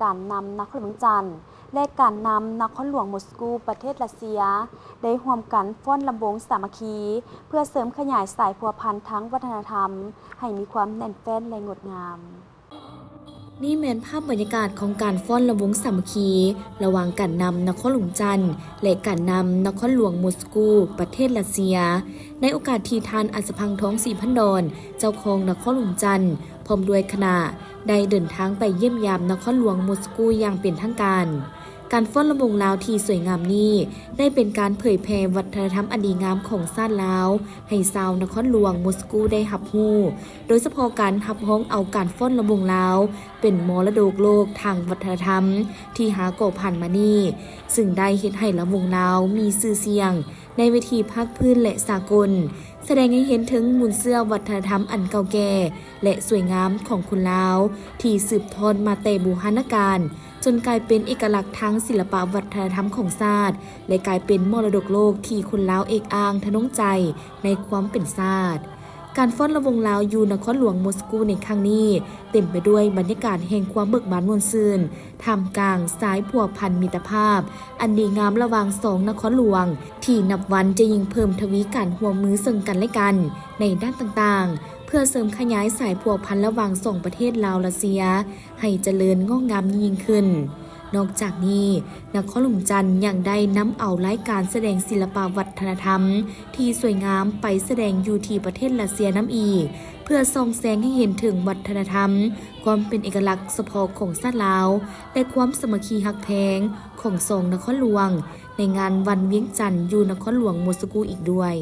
ການນຳນະຄອນຫຼວງວຽງຈັນ ແລະ ການນຳນະຄອນຫຼວງມົສກູ ປະເທດຣັດເຊຍ ໄດ້ຮ່ວມກັນຟ້ອນລຳວົງສາມັກຄີ ເພື່ອເສີມຂະຫຍາຍສາຍພົວພັນທາງວັດທະນະທຳ ໃຫ້ມີຄວາມແໜ້ນແຟ້ນ ແລະ ງົດງາມ. ນີ້ແມ່ນພາບບັນຍາກາດຂອງການຟ້ອນລຳວົງສາມັກຄີ ລະຫວ່າງການນຳນະຄອນຫຼວງວຽງຈັນ ແລະ ການນຳນະຄອນຫຼວງມົສກູ ປະເທດຣັດເຊຍ ໃນໂອກາດທີ່ທ່ານ ອັດສະພັງ ທອງສີພັນດອນ ເຈົ້າຄອງນະຄອນຫຼວງວຽງຈັນ ພ້ອມດ້ວຍຄະນະ ໄດ້ເດີນທາງໄປຢ້ຽມຢາມນະຄອນຫຼວງມົສກູຢ່າງເປັນທາງການ. ການຟ້ອນລຳວົງລາວທີ່ສວຍງາມນີ້ ໄດ້ເປັນການເຜີຍແຜ່ວັດທະນະທຳອັນດີງາມຂອງຊາດລາວ ໃຫ້ຊາວນະຄອນຫຼວງມົສກູໄດ້ຮັບຮູ້, ໂດຍສະເພາະການຮັບຮອງເອົາການຟ້ອນລຳວົງລາວ ເປັນມໍລະດົກໂລກທາງວັດທະນະທຳທີ່ຫາກໍ່ຜ່ານມານີ້, ຊຶ່ງໄດ້ເຮັດໃຫ້ລຳວົງລາວມີຊື່ສຽງ ໃນເວທີພາກພື້ນ ແລະ ສາກົນ, ສະແດງໃຫ້ເຫັນເຖິງມູນເຊື້ອວັດທະນະທຳອັນເກົ່າແກ່ ແລະ ສວຍງາມຂອງຄົນລາວ ທີ່ສືບທອດມາແຕ່ບູຮານະການ, ຈົນກາຍເປັນເອກະລັກທາງສິລະປະວັດທະນະທຳຂອງຊາດ ແລະ ກາຍເປັນມໍລະດົກໂລກທີ່ຄົນລາວເອກອ້າງທະນົງໃຈໃນຄວາມເປັນຊາດ. ການຟ້ອນລຳວົງລາວຢູ່ນະຄອນຫຼວງມົສກູໃນຄັ້ງນີ້ ເຕັມໄປດ້ວຍບັນຍາກາດແຫ່ງຄວາມເບີກບານມ່ວນຊື່ນ ທ່າມກາງສາຍພົວພັນມິດຕະພາບອັນດີງາມລະຫວ່າງສອງນະຄອນຫຼວງ ທີ່ນັບວັນຈະຍິ່ງເພີ່ມທະວີການຮ່ວມມືເຊິ່ງກັນ ແລະ ກັນໃນດ້ານຕ່າງໆ ເພື່ອເສີມຂະຫຍາຍສາຍພົວພັນລະຫວ່າງສອງປະເທດລາວ-ຣັດເຊຍ ໃຫ້ຈະເລີນງອກງາມຍິ່ງຂຶ້ນ. ນອກຈາກນີ້, ນະຄອນຫຼວງວຽງຈັນຍັງໄດ້ນຳເອົາລາຍການສະແດງສິລະປະວັດທະນະທຳທີ່ສວຍງາມໄປສະແດງຢູ່ທີ່ປະເທດຣັດເຊຍນຳອີກ, ເພື່ອສ່ອງແສງໃຫ້ເຫັນເຖິງວັດທະນະທຳ, ຄວາມເປັນເອກະລັກສະເພາະຂອງຊາດລາວ ແລະ ຄວາມສາມັກຄີຮັກແພງຂອງສອງນະຄອນຫຼວງ ໃນງານວັນວຽງຈັນຢູ່ນະຄອນຫຼວງມົສກູອີກດ້ວຍ.